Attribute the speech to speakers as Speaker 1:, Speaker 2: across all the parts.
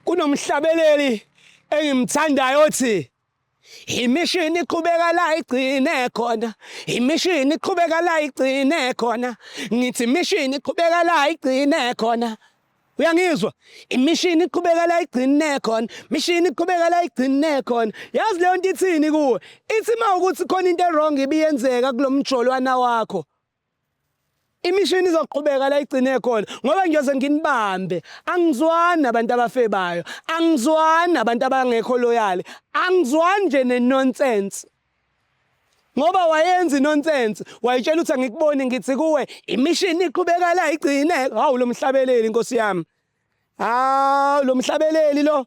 Speaker 1: Kunomhlabeleli engimthandayo othi imishini iqhubeka la igcine khona, imishini iqhubeka la igcine khona, ngithi imishini iqhubeka la igcine khona. Uyangizwa? Imishini iqhubeka la igcine khona, imishini iqhubeka la igcine khona. Yazi leyo nto ithini kuwe? Ithi uma ukuthi khona into e-wrong ibiyenzeka kulo mjolwana wakho, imishini izoqhubeka la igcine khona ngoba ngiyoze nginibambe. Angizwani nabantu abafebayo, angizwani nabantu abangekho loyal, angizwani nje ne-nonsense. Ngoba wayenza i-nonsense, wayitshela ukuthi angikuboni, ngithi kuwe imishini iqhubeka la igcine. Hawu, lo mhlabeleli, nkosi yami, hawu, lo mhlabeleli lo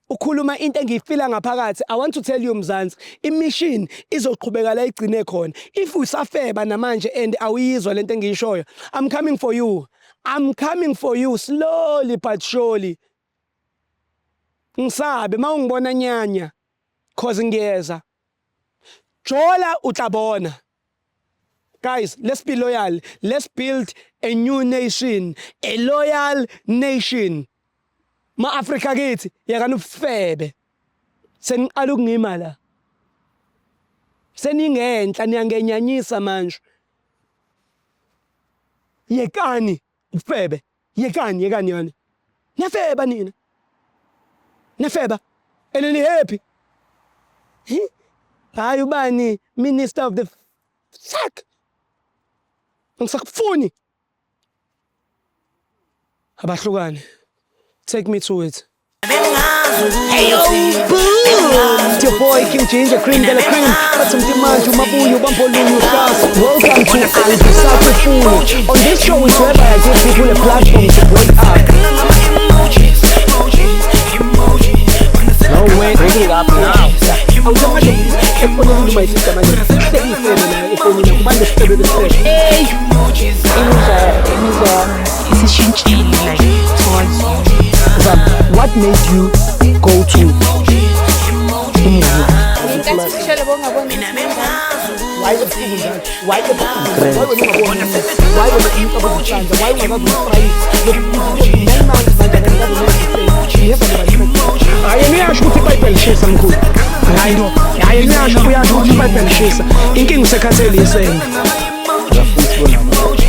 Speaker 1: ukhuluma into engiyifila ngaphakathi. I want to tell you, Mzansi, imishini izoqhubeka la igcine khona. If usafeba namanje and awuyizwa lento engiyishoyo, I'm coming for you, I'm coming for you slowly but surely. Ngisabe uma ungibona nyanya, cause ngiyeza. Jola utlabona. Guys, let's be loyal. Let's build a new nation, a loyal nation. Ma-Afrika kithi, yekani ubufebe. Seniqala ukungima la. Seningenhla, niyangenyanyisa manje. Yekani ubufebe. Yekani, yekani yona. Niyafeba nina. Niyafeba. And ni happy. Hayi, ubani minister of the fuck. Angisakufuni. Abahlukane. Take me to it.
Speaker 2: Hey yo,
Speaker 1: boom! It's your boy King Ginger Cream de la Cream. Bathi mtimanje umabuyo bambolunyu stars. Welcome to Angisakufuni. On this show is whereby I give people a platform to break up.
Speaker 3: No way, bring it up now.
Speaker 1: Awusemanje efonini, my sister, manje sekuyifebe nayo efonini, kubantu sifebe besifebe.
Speaker 2: Hey, imizwa yami isishintshile, like, towards you.
Speaker 1: Zam, what made you go to umuvi?
Speaker 4: Ngenkathi ushele bongaboni.
Speaker 1: Why ebusuku njalo? Why ebusuku? Why wena ungaboni? Why wena umcabango uhlanza? Why ungakaze umfrayise? 9 months manje akakaze. Hayi, yena uyasho ukuthi iBhayibheli lishisa, mkhulu. Hayi no, hayi, yena uyasho, uyasho ukuthi iBhayibheli lishisa. Inkinga usekhathele isende.
Speaker 3: Futhi bona.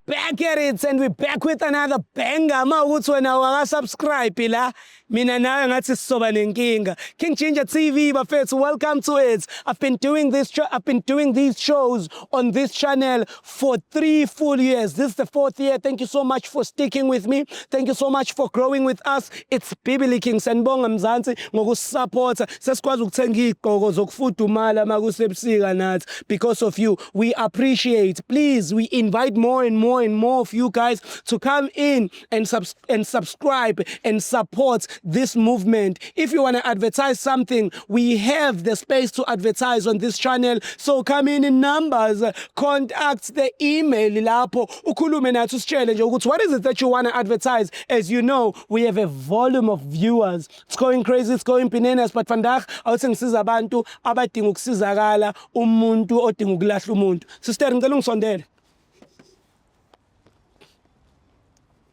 Speaker 1: Back at it and we back with another banger. Ma ukuthi wena waka-subscribe la, mina nawe ngathi sizoba nenkinga. King Ginger TV, bafethu, welcome to it. I've been doing these shows on this channel for 3 full years. This is the fourth year. Thank you so much for sticking with me. Thank you so much for growing with us. It's Bibili King. Sanibonga Mzansi ngokusupporta. Sesikwazi ukuthenga izigqoko zokufudumala makusebusika nathi because of you. We appreciate. Please, we invite more and more and more of you guys to come in and subscribe and support this movement. If you want to advertise something, we have the space to advertise on this channel. So come in numbers, contact the email lapho, ukhulume nathi, usitshele nje ukuthi what is it that you want to advertise. As you know, we have a volume of viewers. It's going crazy, it's going bananas, but vandag awuthi ngisiza abantu abadinga ukusizakala, umuntu odinga ukulahla umuntu. Sister, ngicela ungisondele.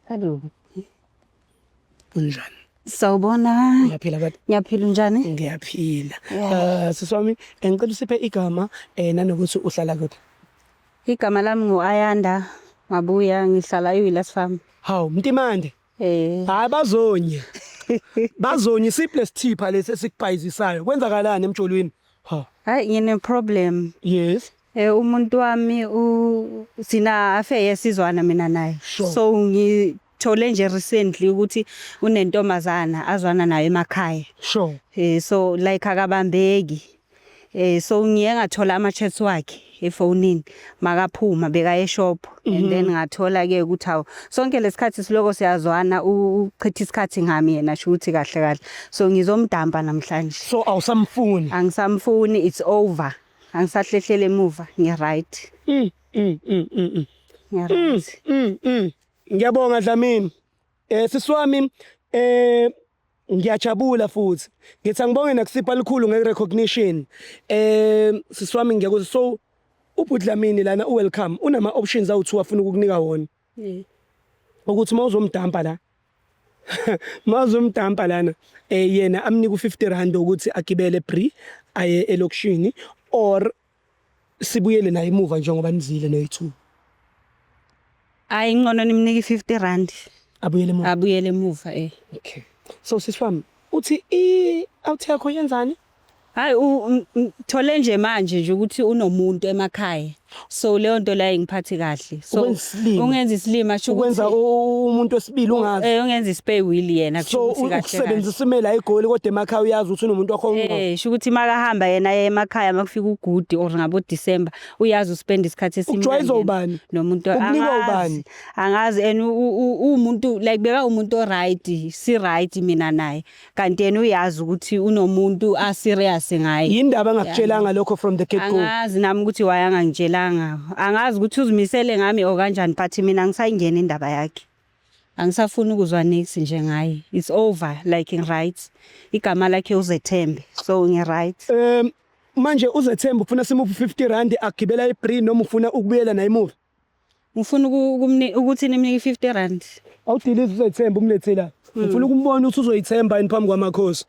Speaker 4: Hello.
Speaker 1: Unjani?
Speaker 4: Sawubona.
Speaker 1: Ngiyaphila kodwa.
Speaker 4: Ngiyaphila, unjani?
Speaker 1: Ngiyaphila. Sisi wami, ngicela usiphe igama nanokuthi uhlala kuphi.
Speaker 4: Igama lami ngu-Ayanda Mabuya, ngihlala eWillas Farm.
Speaker 1: Hawu, Mtimande.
Speaker 4: Eh.
Speaker 1: Hayi, bazonye. Bazonye isiphi lesithipha lesi esikubhayizisayo? Kwenzakalani emjolweni? Ha.
Speaker 4: Hayi, ngine problem.
Speaker 1: Yes.
Speaker 4: Umuntu wami u sina affair, sizwana mina naye. So ngithole nje recently ukuthi unentombazana azwana nayo emakhaya. So like akabambeki. So ngiye ngathola ama chats wakhe efonini makaphuma beka e-shop, and then ngathola ke ukuthi hawu, sonke lesikhathi siloko siyazwana, uchitha isikhathi ngami yena, sho ukuthi kahle kahle so ngizomdampa namhlanje.
Speaker 1: So awusamfuni?
Speaker 4: Angisamfuni, it's over, angisahlehlele emuva, ngi-right. Ngi-right.
Speaker 1: Ngiyabonga, Dlamini. Sisi wami, ngiyajabula futhi. Ngithi angibonge nakusipha likhulu nge-recognition. Sisi wami, ngiyakuzwa. So Ubhuti lana u-welcome unama options awu2 afuna ukukunika wona. Ukuthi mawuzomdampa la. Mawuzomdampa lana yena amnika u50 rand ukuthi agibele Bree aye elokishini or sibuyele naye emuva njengoba nizile noyi2.
Speaker 4: Hayi, ngcono nimnike i-50 rand.
Speaker 1: Abuyele emuva.
Speaker 4: Abuyele emuva.
Speaker 1: Okay. So sisi wami, uthi i outie yakho yenzani?
Speaker 4: Hayi, thole nje manje nje ukuthi unomuntu emakhaya. So leyo nto la ingiphathi kahle. So
Speaker 1: Ukwenza isilima.
Speaker 4: Ungenza isilima, sho
Speaker 1: Ukwenza umuntu wesibili ungazi.
Speaker 4: Ungenza i-spare wheel yena, kusho
Speaker 1: So
Speaker 4: ukuthi kahle kahle.
Speaker 1: ukusebenzisa imeli ayigoli kodwa emakhaya uyazi ukuthi unomuntu wakho ngqo.
Speaker 4: Sho ukuthi makahamba yena aye emakhaya, makufika ugudi or ngabo December, uyazi uspend isikhathi esimnandi
Speaker 1: Ukujwayezwa
Speaker 4: yena
Speaker 1: ubani?
Speaker 4: Nomuntu
Speaker 1: Ukunikwa
Speaker 4: angazi.
Speaker 1: ubani?
Speaker 4: Angazi, and umuntu like beka umuntu o right, si right mina naye. Kanti yena uyazi ukuthi unomuntu a serious ngaye.
Speaker 1: Yindaba angakutshelanga lokho from the get go?
Speaker 4: Angazi nami ukuthi why angangitshelanga. Angazi ukuthi uzimisele ngami or kanjani, but mina ngisayingena indaba yakhe. Angisafuni ukuzwa niks nje ngaye. It's over, like right. Igama lakhe uZethembe. So ngi right.
Speaker 1: Manje uZethembe ufuna simuphe 50 rand agibela iBree noma ufuna ukubuyela naye emuva?
Speaker 4: Ngifuna ukuthi nimnike 50 rand.
Speaker 1: Awudilize uZethembe umlethela. Ngifuna ukumbona ukuthi uzoyithemba yini phambi kwamakhosi.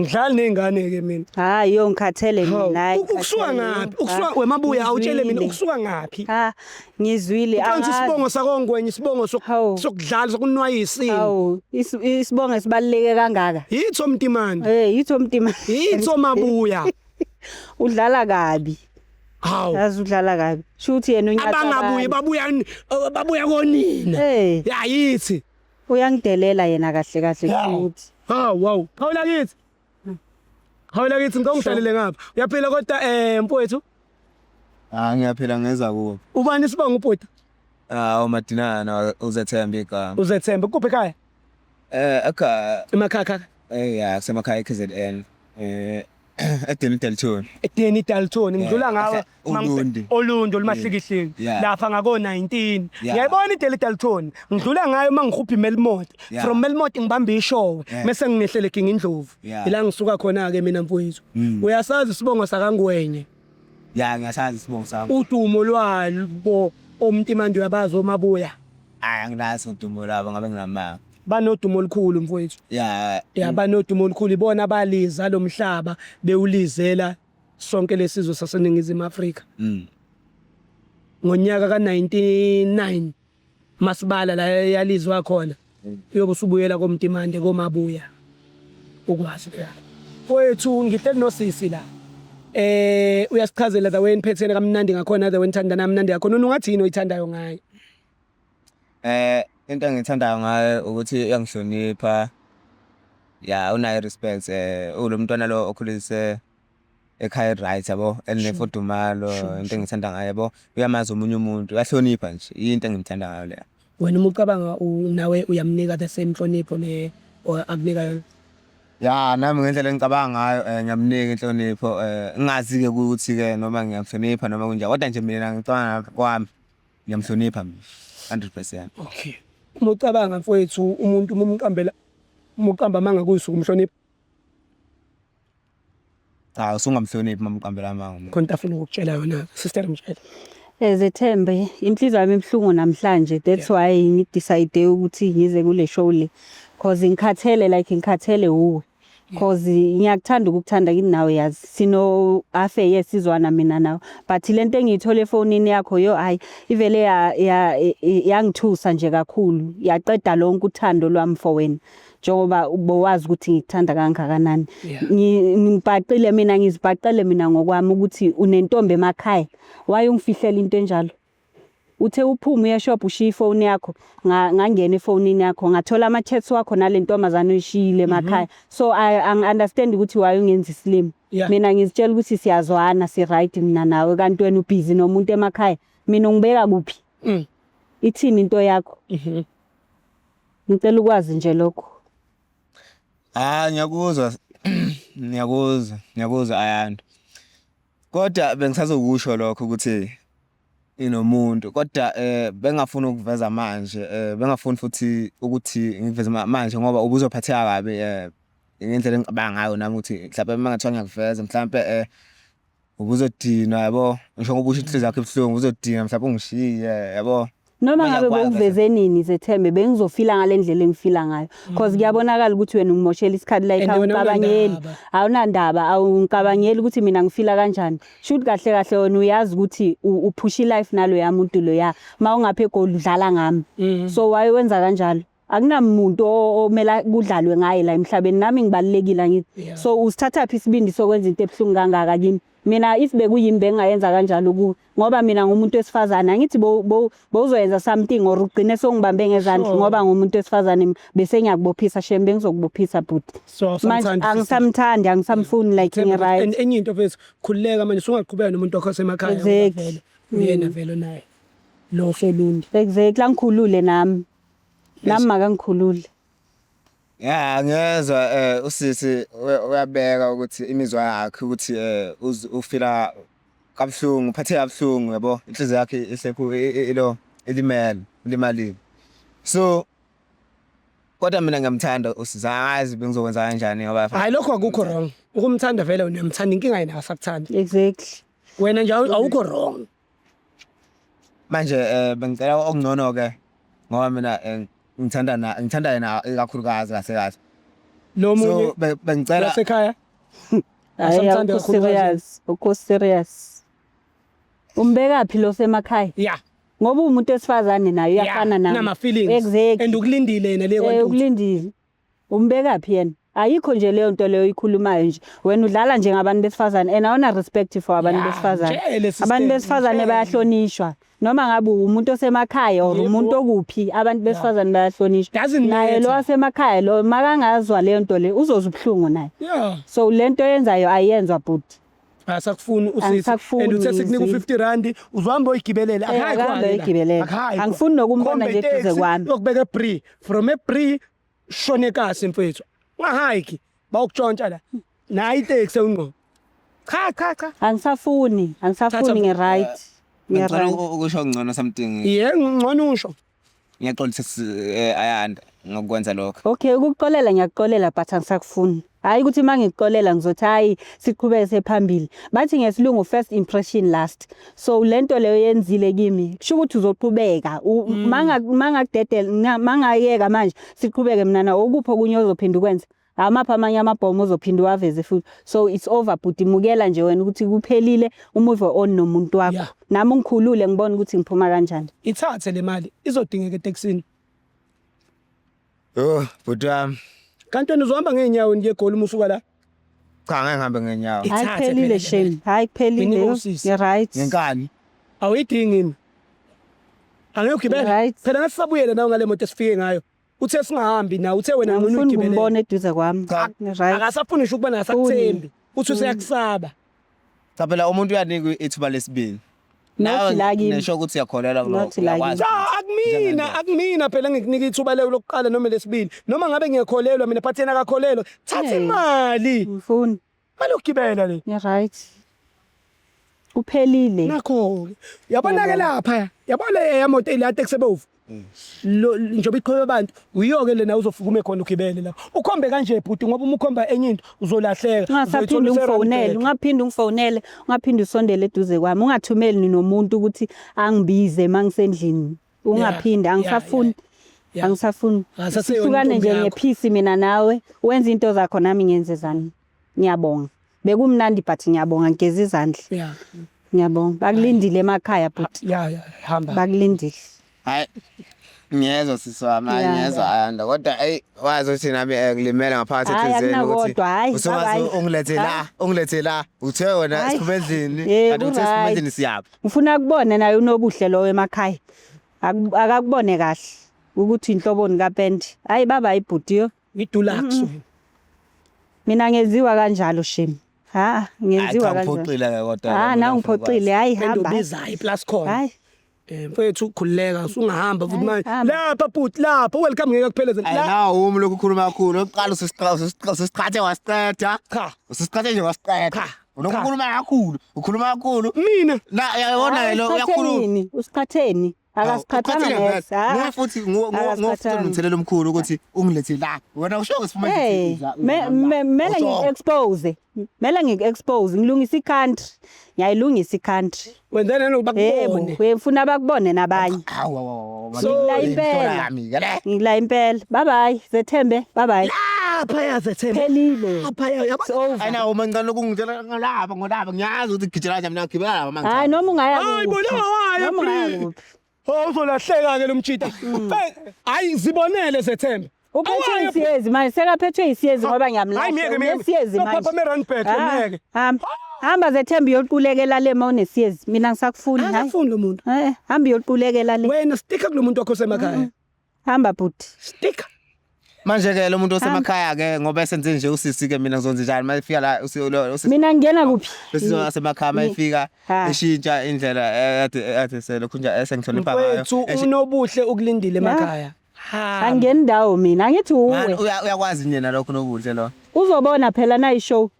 Speaker 1: Ngidlala nezingane ke mina.
Speaker 4: Hayi yo, ngikhathele
Speaker 1: Hawu,
Speaker 4: mina, hayi,
Speaker 1: ukusuka
Speaker 4: ngikhathele.
Speaker 1: ngaphi? Ukusuka wemabuya, awutshele mina,
Speaker 4: Ngizwile.
Speaker 1: ukusuka ngaphi?
Speaker 4: Ha, ngizwile.
Speaker 1: Ucansi
Speaker 4: Angazi.
Speaker 1: isibongo sakongwenye, isibongo
Speaker 4: Hawu.
Speaker 1: sokudlala, sokunwayisini.
Speaker 4: Hawu, isibongo esibaluleke kangaka.
Speaker 1: Yitho Mtimande.
Speaker 4: Yitho Mtima.
Speaker 1: Yitho Mabuya.
Speaker 4: Udlala kabi.
Speaker 1: Hawu.
Speaker 4: Yazi udlala kabi. Shuthi yena unyatha
Speaker 1: Abangabuyi
Speaker 4: abantu.
Speaker 1: babuya konina. Ya yithi.
Speaker 4: Uyangidelela yena kahle kahle futhi.
Speaker 1: Hawu, wow. Hawula kithi. Hawula kithi, ngicela ungihlalele ngapha. Uyaphila kodwa mfowethu?
Speaker 5: Ah, ngiyaphila, ngeza kuwe.
Speaker 1: Ubani isibongo ubhuti?
Speaker 5: Ah, uMadinana, uZethemba igama.
Speaker 1: Uzethemba kuphi ekhaya?
Speaker 5: Ekhaya
Speaker 1: Emakhaya.
Speaker 5: Ya, kusemakhaya eKZN. eDenny Dalton.
Speaker 1: eDenny Dalton ngidlula ngawe.
Speaker 5: Ulundi.
Speaker 1: Olundi olumahlikihliki. Lapha ngako 19. Ngiyayibona iDenny Dalton. Ngidlula ngayo mangihupha iMelmoth. From Melmoth ngibamba ishowe bese nginehlele Gingindlovu. Ila ngisuka khona ke mina mfowethu. Uyasazi isibongo sakaNgwenye?
Speaker 5: Ya, ngiyasazi isibongo sami.
Speaker 1: Udumo lwabo oMntimande uyabazi oMabuya?
Speaker 5: Hayi, angilazi udumo lwabo ngabe nginamanga.
Speaker 1: Banodumo olukhulu mfowethu. Ya, banodumo olukhulu, ibona abaliza lo mhlaba bewulizela sonke lesizwe saseNingizimu Afrika. Ngonyaka ka-99 masibala la yalizwa khona. Uyobe usubuyela koMntimande koMabuya. Ukwazi la. Mfowethu, ngihleli nosisi la. Uyasichazela the way niphethene kamnandi ngakhona, the way nithandana kamnandi ngakhona. Ungathi yini oyithandayo ngaye?
Speaker 5: Into engiyithandayo ngaye ukuthi uyangihlonipha. Ya, unayo respect, ulo mntwana lo okhulise ekhaya right yabo, elinemfudumalo, into engithanda ngaye yabo. Uyamazi omunye umuntu, uyahlonipha nje, into engimthanda ngayo leyo.
Speaker 1: Wena uma ucabanga nawe uyamnika the same inhlonipho le or akunika yona?
Speaker 5: Ya, nami ngendlela engicabanga ngayo ngiyamnika inhlonipho, ngingazi ke ukuthi ke noma ngiyamhlonipha noma kunjani, kodwa nje mina ngicabanga kwami ngiyamhlonipha mina 100%.
Speaker 1: Okay. Uma ucabanga mfowethu, umuntu uma umqambela, uma uqamba amanga kuyisuka umhlonipha?
Speaker 5: Cha, usungamhloniphi uma umqambela amanga.
Speaker 1: Khona into afuna ukukutshela yona, sister, mtshela.
Speaker 4: Zethembe, inhliziyo yami ibuhlungu namhlanje. That's why ngidecide ukuthi ngize kule show le. Cause ngikhathele, like ngikhathele uwe. Cause ngiyakuthanda ukukuthanda kini nawe yazi. Sino half a year sizwana mina nawe. But lento engiyithole efonini yakho yo, hayi, ivele ya yangithusa nje kakhulu. Yaqeda lonke uthando lwami for wena. Njengoba bowazi ukuthi ngikuthanda kangakanani. Ngibhaqile mina, ngizibhaqele mina ngokwami ukuthi unentombi emakhaya. Why ungifihlela into enjalo? Uthe uphuma uya shop ushiya ifoni yakho, ngangena efonini yakho ngathola ama chats wakho nale ntombazane oyishiyile emakhaya. So I understand ukuthi why ungenza isilima. Mina ngizitshela ukuthi siyazwana, si right mina nawe, kanti wena ubusy nomuntu emakhaya. Mina ungibeka kuphi? Ithini into yakho? Ngicela ukwazi nje lokho.
Speaker 5: Ah, ngiyakuzwa. Ngiyakuzwa, ngiyakuzwa Ayanda. Kodwa bengisazokusho lokho ukuthi inomuntu, kodwa bengafuni ukuveza manje, bengafuni futhi ukuthi ngiveze manje ngoba ubuzophatheka kabi ngendlela engicabanga ngayo nami ukuthi mhlawumbe uma ngathiwa ngiyakuveza mhlawumbe. Ubuzodinwa yabo, ngisho ngoba usho inhliziyo yakho ibuhlungu uzodinwa mhlawumbe ungishiye yabo.
Speaker 4: Noma
Speaker 5: Manje
Speaker 4: ngabe
Speaker 5: akwazi
Speaker 4: bowuveze nini Zethembe bengizofila ngale ndlela engifila ngayo cause kuyabonakala ukuthi wena ungimoshela isikhathi like
Speaker 1: And wena
Speaker 4: awucabangeli
Speaker 1: awunandaba.
Speaker 4: awunandaba awungicabangeli ukuthi mina ngifila kanjani shuthi kahle kahle wena uyazi ukuthi uphusha i-life naloya muntu loya ma ungapha eGoli udlala ngami so why wenza kanjalo akunamuntu omele kudlalwe ngaye la emhlabeni nami ngibalulekile angithi so usithathaphi isibindi sokwenza into ebuhlungu kangaka kimi mina if bekuyimi bengingayenza kanjalo kuwe ngoba mina ngumuntu wesifazane angithi bowuzoyenza something or ugcine songibambe ngezandla ngoba ngumuntu wesifazane bese ngiyakubophisa shem bengizokubophisa bhuti
Speaker 1: So
Speaker 4: manje
Speaker 1: awusamthandi sisi.
Speaker 4: angisamthandi angisamfuni like
Speaker 1: Themba,
Speaker 4: ngi-right
Speaker 1: and enye into mfethu khululeka manje usungaqhubeka nomuntu wakho osemakhaya ngoba
Speaker 4: Exactly.
Speaker 1: vele uyena vele naye lo solundi
Speaker 4: exactly angikhulule nami nami makangikhulule
Speaker 5: Ya ngiyezwa usisi uyabeka ukuthi imizwa yakhe ukuthi ufila kabuhlungu uphatheke kabuhlungu yabo inhliziyo yakhe ihlekhu ilo ilimele ilimalile. So kodwa mina ngiyamthanda usisi angazi bengizokwenza kanjani ngoba
Speaker 1: hayi lokho akukho wrong ukumthanda vele uyamthanda inkinga yena akasakuthandi
Speaker 4: exactly
Speaker 1: wena nje awukho wrong
Speaker 5: manje bengicela okungcono ke ngoba mina ngithanda na ngithanda yena ikakhulukazi kahle kahle.
Speaker 1: Lo
Speaker 5: So
Speaker 1: munye
Speaker 5: bengicela
Speaker 1: lasekhaya
Speaker 4: hayi
Speaker 1: Asamthanda
Speaker 4: awukho
Speaker 1: kakhulukazi.
Speaker 4: serious awukho serious umbekaphi lo semakhaya
Speaker 1: yeah
Speaker 4: ngoba uwumuntu wesifazane naye uyafana nami
Speaker 1: nama feelings
Speaker 4: exactly
Speaker 1: and ukulindile yena le kwantu
Speaker 4: ukulindile umbekaphi yena ayikho nje leyo nto leyo ikhulumayo nje wena udlala nje ngabantu besifazane and awuna respect for abantu
Speaker 1: Ya,
Speaker 4: besifazane
Speaker 1: mtshele, sister,
Speaker 4: abantu besifazane
Speaker 1: mtshele.
Speaker 4: bayahlonishwa noma ngabe umuntu osemakhaya or
Speaker 1: Yebo.
Speaker 4: umuntu okuphi abantu besifazane bayahlonishwa
Speaker 1: Doesn't
Speaker 4: naye
Speaker 1: matter.
Speaker 4: lo wasemakhaya lo makangazwa leyo nto le uzozwa ubuhlungu naye
Speaker 1: yeah
Speaker 4: so le nto yenzayo ayenzwa bhuti
Speaker 1: asakufuni usisi
Speaker 4: Angisakufuni,
Speaker 1: and uthe sikunika
Speaker 4: ngizwile.
Speaker 1: u50 rand uzohamba uyigibelela
Speaker 4: Eh, akahambe ayoyigibelela. Angifuni nokumbona nje eduze kwami.
Speaker 1: Yokubeka eBree from eBree shone kasi mfethu ungahike bawukutshontsha la nayi itaxi ungqo cha cha cha
Speaker 4: angisafuni angisafuni
Speaker 1: Thatha-
Speaker 4: ngi-right
Speaker 5: bengicela
Speaker 4: ngi-right
Speaker 5: ukusho okungcono something.
Speaker 1: ye ngcono usho
Speaker 5: Ngiyaxolisa Ayanda ngokwenza lokho.
Speaker 4: Okay ukukuxolela ngiyakuxolela but angisakufuni. Hayi ukuthi mangikuxolela ngizothi hayi siqhubeke sephambili. Bathi ngesilungu first impression last. So lento leyo yenzile kimi kusho ukuthi uzoqhubeka mangakudedela mangayeka manje siqhubeke mina na okuphi okunye ozophinda ukwenze. Amaphi amanye amabhomu ozophinda uwaveze futhi. So it's over bhuti mukela nje wena ukuthi kuphelile umove on nomuntu wakho.
Speaker 1: Yeah.
Speaker 4: Nami ungikhulule ngibone ukuthi ngiphuma kanjani.
Speaker 1: Ithathe le mali izodingeka etekisini.
Speaker 5: Oh, bhuti wami.
Speaker 1: Kanti wena uzohamba ngeenyawo nje eGoli uma usuka la.
Speaker 5: Cha ngeke ngihambe ngenyawo.
Speaker 4: Hayi
Speaker 1: Ithathe
Speaker 4: kuphelile
Speaker 1: phela le
Speaker 4: shame. Hayi kuphelile.
Speaker 1: Nginika usisi.
Speaker 4: Ngi-right.
Speaker 5: Ngenkani.
Speaker 1: Awuyidingi yini? Angeke ugibele.
Speaker 4: Right.
Speaker 1: Phela ngathi sabuyele nawe ngale moto esifike ngayo. Uthe singahambi nawe uthe wena ngcono
Speaker 4: Angifuni
Speaker 1: ugibele.
Speaker 4: ukumbona eduze kwami.
Speaker 5: Cha.
Speaker 4: Right.
Speaker 1: Akasafuni ngisho ukuba nasakuthembi. Uthi useyakusaba.
Speaker 5: Cha phela umuntu uyanikwa ithuba lesibili.
Speaker 4: Not la kimi.
Speaker 5: Nesho ukuthi uyakholelwa
Speaker 4: Not
Speaker 5: kulokho.
Speaker 4: la
Speaker 5: uyakwazi.
Speaker 1: Cha akumina akumina phela ngikunika ithuba leyo lokuqala noma lesibili. Noma ngabe ngiyakholelwa mina but yena akakholelwa. Thatha
Speaker 4: Hey.
Speaker 1: imali.
Speaker 4: Ngifuni.
Speaker 1: Mali yokugibela le.
Speaker 4: Ngi-right. Kuphelile.
Speaker 1: Nakho ke. Yabona ke lapha. Yabona le yamoto ile taxi ebovu. Lo njengoba iqhwebe abantu uyiyo ke lena uzofika ume khona ugibele lapha. Ukhombe kanje bhuti ngoba uma ukhomba enye into uzolahleka.
Speaker 4: Ungasaphinde
Speaker 1: Uzoyithola
Speaker 4: ungifonele,
Speaker 1: use-Randburg.
Speaker 4: ungaphinde ungifonele, ungaphinde usondele eduze kwami, ungathumeli nomuntu ukuthi angibize mangisendlini. Ungaphinde angisafuni.
Speaker 1: yeah.
Speaker 4: Angisafuni.
Speaker 1: Akasaseyona
Speaker 4: Sihlukane
Speaker 1: intombi
Speaker 4: nje
Speaker 1: yakho.
Speaker 4: ngephisi mina nawe, wenze into zakho nami ngenze zami. Ngiyabonga. Bekumnandi but ngiyabonga ngigeza izandla.
Speaker 1: Yeah.
Speaker 4: Ngiyabonga. Bakulindile emakhaya bhuti.
Speaker 1: Yeah, hamba.
Speaker 4: Bakulindile.
Speaker 5: Hayi. Ngiyezwa sisi wami, hayi
Speaker 4: Yeah.
Speaker 5: ngiyezwa Ayanda. Kodwa ey wazi ukuthi nami ngilimele ngaphakathi
Speaker 4: Hhayi,
Speaker 5: enhliziyweni ukuthi
Speaker 4: akunakodwa, hhayi,
Speaker 5: usungaze
Speaker 4: bye-bye.
Speaker 5: ungilethe la,
Speaker 4: Hhayi.
Speaker 5: ungilethe la. Uthe wena
Speaker 4: Hhayi.
Speaker 5: siphuma endlini,
Speaker 4: Eh,
Speaker 5: kanti uthe siphuma
Speaker 4: ku-right.
Speaker 5: endlini siyaphi?
Speaker 4: Ngifuna kubone naye unobuhle lo emakhaya. Akakubone kahle ukuthi inhloboni kapende. Hayi baba ibhuti yo.
Speaker 1: Ngidulax wena.
Speaker 4: Mina ngenziwa kanjalo shame. Ha,
Speaker 5: Hayi
Speaker 4: ngenziwa
Speaker 5: cha
Speaker 4: kanjalo.
Speaker 5: ngiphoxile ke kodwa.
Speaker 4: Ah,
Speaker 5: mina
Speaker 4: na
Speaker 5: ngifuna ukwazi.
Speaker 4: ngiphoxile. Hayi
Speaker 1: Pendo
Speaker 4: hamba.
Speaker 1: bizayo plus khona.
Speaker 4: Hayi.
Speaker 1: Mfethu khululeka usungahamba futhi
Speaker 4: Hayi,
Speaker 1: manje.
Speaker 4: hamba.
Speaker 1: Lapha bhuti lapha welcome ngeke kuphelezele.
Speaker 5: Hayi
Speaker 1: La
Speaker 5: nawu umi lokhu ukhuluma kakhulu. Oqala ususiqathe wasiqeda.
Speaker 1: cha.
Speaker 5: Ususiqathe nje wasiqeda.
Speaker 1: Cha.
Speaker 5: Unokukhuluma kakhulu, ukhuluma kakhulu.
Speaker 1: Mina
Speaker 5: Na uyabona
Speaker 4: Hayi,
Speaker 5: lo uyakhuluma.
Speaker 4: usiqhatheni? Usiqhatheni? Akasiphathanga next.
Speaker 5: Nguwe futhi nguwe futhi unomthelela omkhulu ukuthi ungilethe la. Wena usho ngesifuma
Speaker 4: Hey, mele ngi-expose. Mele ngi-expose, ngilungisa i-country. Ngiyayilungisa i-country.
Speaker 1: Wenzeni nanokuba
Speaker 4: Yebo,
Speaker 1: bakubone?
Speaker 4: ngifuna bakubone nabanye.
Speaker 5: Hawu hawu.
Speaker 4: Ngila impela. Ngila impela. Bye bye. Zethembe. Bye bye.
Speaker 1: Lapha yaZethembe.
Speaker 4: Phelile.
Speaker 1: Lapha yabo.
Speaker 4: It's over.
Speaker 5: Ayina uma ngicela ukungitshela ngalapha ngolapha ngiyazi ukuthi gijela kanjani mina ngigibela lapha manje.
Speaker 4: Hayi noma ungaya
Speaker 1: Hayi
Speaker 4: kuphi.
Speaker 1: bona waya
Speaker 4: Noma ungaya
Speaker 1: free.
Speaker 4: kuphi.
Speaker 1: Oh uzolahleka ke lo mjita. Hayi zibonele Zethembe.
Speaker 4: Uphethwe
Speaker 1: Awaye,
Speaker 4: isiyezi manje, sekaphethwe isiyezi ngoba
Speaker 1: Hayi
Speaker 4: ngiyamlahla.
Speaker 1: myeke myeke.
Speaker 4: Unesiyezi manje.
Speaker 1: Uphapha me-Randburg
Speaker 4: Ah,
Speaker 1: myeke.
Speaker 4: Hamba. Hamba Zethembe uyoqulekela le ma unesiyezi. Mina ngisakufuni hayi.
Speaker 1: Akafuni lo muntu.
Speaker 4: Eh, hamba uyoqulekela le.
Speaker 1: Wena sticka kulo muntu wakho osemakhaya.
Speaker 4: Hamba bhuti.
Speaker 1: Sticka.
Speaker 5: Manje ke lo muntu osemakhaya ke ngoba esenze nje usisi ke mina ngizonze njani mayifika la usisi
Speaker 4: Mina ngingena kuphi?
Speaker 5: usisi wasemakhaya mayifika
Speaker 4: Ha.
Speaker 5: eshintsha indlela ekade selokhu nje esengihlonipha ngayo.
Speaker 1: Mfethu unobuhle ukulindile emakhaya. Ha.
Speaker 4: Angeni ndawo mina, angithi
Speaker 5: Man
Speaker 4: uwe.
Speaker 5: uyakwazi nje nalokho nobuhle lo.
Speaker 4: Uzobona phela na ishow.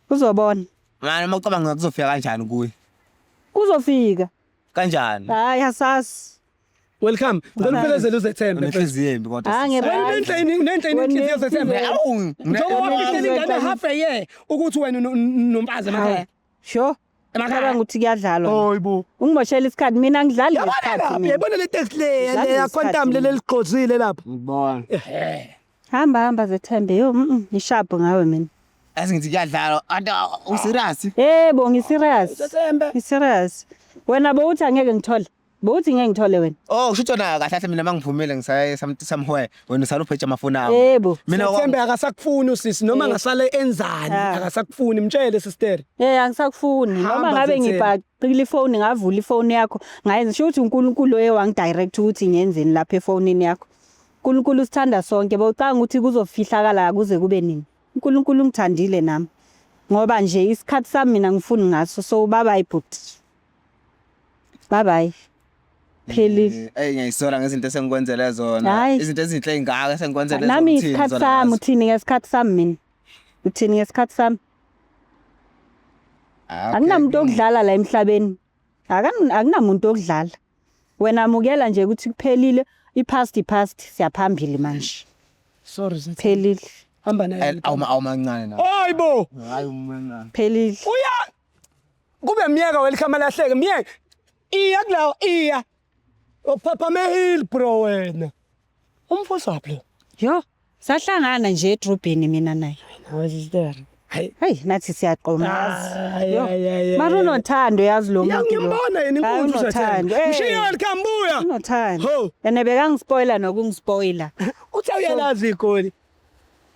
Speaker 4: Uzobona.
Speaker 5: Manje uma ucabanga kuzofika kanjani kuye?
Speaker 4: Kuzofika.
Speaker 5: Kanjani?
Speaker 4: Hayi asasi.
Speaker 1: Welcome. Ngicela uphelezele uZethembe.
Speaker 5: Unenhliziyo embi kodwa.
Speaker 4: Ah,
Speaker 5: sisi.
Speaker 4: ngeke.
Speaker 1: Wena unenhle unenhle inhliziyo Zethembe.
Speaker 5: Awu,
Speaker 1: Njengoba wafihlela ingane half a year ukuthi wena nomfazi emakhaya.
Speaker 4: Sure.
Speaker 1: Emakhaya.
Speaker 4: Cabanga ukuthi kuyadlalwa.
Speaker 1: Hayibo.
Speaker 4: Ungimoshela isikhathi mina ngidlali
Speaker 1: Yabona
Speaker 4: ngesikhathi
Speaker 1: lapha,
Speaker 4: mina.
Speaker 1: yabona le taxi le
Speaker 4: Dlala
Speaker 1: le
Speaker 4: ngesikhathi
Speaker 1: quantum
Speaker 4: mina.
Speaker 1: leli ligqozile lapha.
Speaker 5: Ngibona.
Speaker 4: Hamba hamba Zethembe. Yo, ngisharp ngawe mina.
Speaker 5: Yazi ngithi kuyadlalwa. Anta userious?
Speaker 4: Yebo, ngiserious.
Speaker 1: Zethembe.
Speaker 4: Ngiserious. Wena bowuthi angeke ngithole. Bowuthi ngeke ngithole wena.
Speaker 5: Oh, kusho ukuthi wena kahle kahle mina mangivumile ngisaye somewhere wena usala uphethe amafoni ami.
Speaker 4: Yebo.
Speaker 5: Mina
Speaker 1: Zethembe akasakufunui usisi noma
Speaker 4: Eh.
Speaker 1: ngasale enzani
Speaker 4: Ah.
Speaker 1: akasakufuni mtshele sister.
Speaker 4: Eh angisakufuni noma
Speaker 1: Hamba,
Speaker 4: ngabe
Speaker 1: Zethembe.
Speaker 4: ngibhaqile ifoni ngavula ifoni yakho ngayenza sho ukuthi uNkulunkulu oye wangidirect ukuthi ngiyenzeni lapha efonini yakho. uNkulunkulu usithanda sonke bowucanga ukuthi kuzofihlakala kuze kube nini. uNkulunkulu ungithandile nami. Ngoba nje isikhathi sami mina ngifuni ngaso so bye bye bhuti. Bye bye. Phelile.
Speaker 5: Eh ngiyayisola ngezinto esengikwenzele zona.
Speaker 4: Hhayi.
Speaker 5: Izinto ezinhle ezingaka esengikwenzele zona.
Speaker 4: Nami
Speaker 5: uthini
Speaker 4: isikhathi
Speaker 5: zona
Speaker 4: sami
Speaker 5: ngazo?
Speaker 4: uthini ngesikhathi sami mina? Uthini ngesikhathi sami?
Speaker 5: Ah, okay.
Speaker 4: Akunamuntu okudlala la emhlabeni. Akunamuntu okudlala. Wena amukela nje ukuthi kuphelile, i-past i-past siyaphambili manje.
Speaker 1: Sorry Zethembe.
Speaker 4: Phelile.
Speaker 1: Hamba naye.
Speaker 5: Eh, Awuma awumancane na.
Speaker 1: Hayibo.
Speaker 5: Hayi umancane.
Speaker 4: Phelile.
Speaker 1: Uya kube myeka welcome alahleke myeka. Iya kulawo iya. Uphaphame hill bro wena. Umfuso waphi lo?
Speaker 4: Yo, sahlangana nje edrobheni mina naye.
Speaker 1: Nawe sister. Hayi.
Speaker 4: Hey, nathi siyaqoma.
Speaker 1: Hayi,
Speaker 4: Yo,
Speaker 1: hayi, hayi,
Speaker 4: Mara
Speaker 1: hayi.
Speaker 4: unothando yazi lo
Speaker 1: Ya
Speaker 4: muntu. lo.
Speaker 1: ngimbona yena
Speaker 4: Hayi,
Speaker 1: inkunzi
Speaker 4: unothando.
Speaker 1: uZethembe.
Speaker 4: Eh,
Speaker 1: Mshiye welcome buya.
Speaker 4: Unothando.
Speaker 1: Ho.
Speaker 4: Ene bekangispoiler nokungispoiler.
Speaker 1: Uthi uyalazi igoli.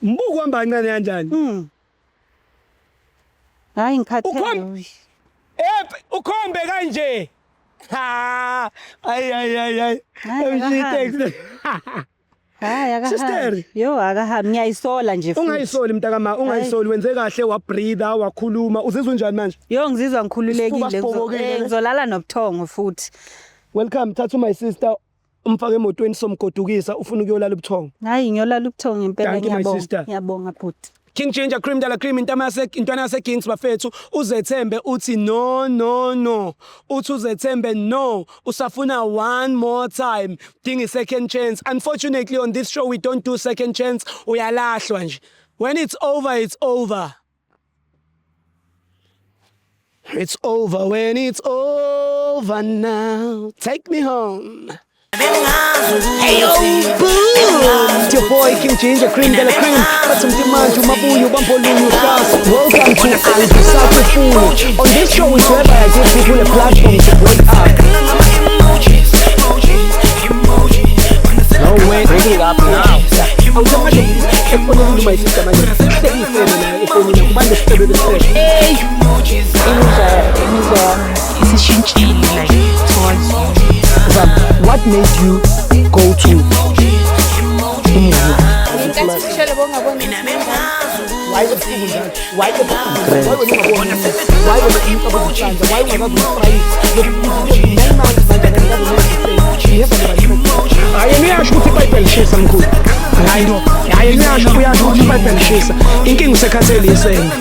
Speaker 1: Mbuku hamba kancane kanjani?
Speaker 4: Hayi ngikhathele.
Speaker 1: Eh ukhombe kanje. Ha. Ay ay ay ay.
Speaker 4: Hayi,
Speaker 1: Mshiye
Speaker 4: akahambi.
Speaker 1: taxi.
Speaker 4: Hayi akahambi.
Speaker 1: Sister.
Speaker 4: Yo akahambi ngiyayisola nje futhi.
Speaker 1: Ungayisoli mntakama, ungayisoli wenze kahle wabreathe, wakhuluma. Uzizwa unjani manje?
Speaker 4: Yo ngizizwa ngikhululekile
Speaker 1: Isifuba sibhobokile, ne?
Speaker 4: ngizolala nobuthongo futhi.
Speaker 1: Welcome, thatha my sister umfake emotweni somgodukisa ufuna ukuyolala ubuthongo.
Speaker 4: Hayi ngiyolala ubuthongo impela
Speaker 1: Thank you, my
Speaker 4: ngiyabonga.
Speaker 1: sister.
Speaker 4: Ngiyabonga bhuti.
Speaker 1: King Ginger Cream Dala Cream intama yase intwana yase Kings bafethu uZethembe uthi no no no uthi uZethembe no usafuna one more time dinga second chance. Unfortunately on this show we don't do second chance, uyalahlwa nje. When it's over it's over. It's over when it's over now. Take me home. Hey yo, boom! It's your boy King Ginger Cream de la Cream. Bathi mtimanje umabuyo bambolunye uhlasa. Welcome to Angisakufuni. On this show is whereby I give people a platform to break up. No way.
Speaker 3: Breaking up now.
Speaker 1: Awusemanje efonini my sister manje. Sengifele naye efonini kubantu sicebe besicebe.
Speaker 2: Imizwa yami isishintshile like towards you.
Speaker 1: What made you go to
Speaker 6: Ngenkathi ushele bongaboni
Speaker 1: Why ebusuku njalo? Why ebusuku? Why wena ungaboni? Why wena ucabanga ucanza? Why ungakazi ukusprayisa? 9 months manje akakazi uyenza. Hayi yena uyasho ukuthi iBhayibheli lishisa mkhulu. Hayi no. Hayi yena uyasho ukuthi iBhayibheli lishisa. Inkinga usekhathele yisena.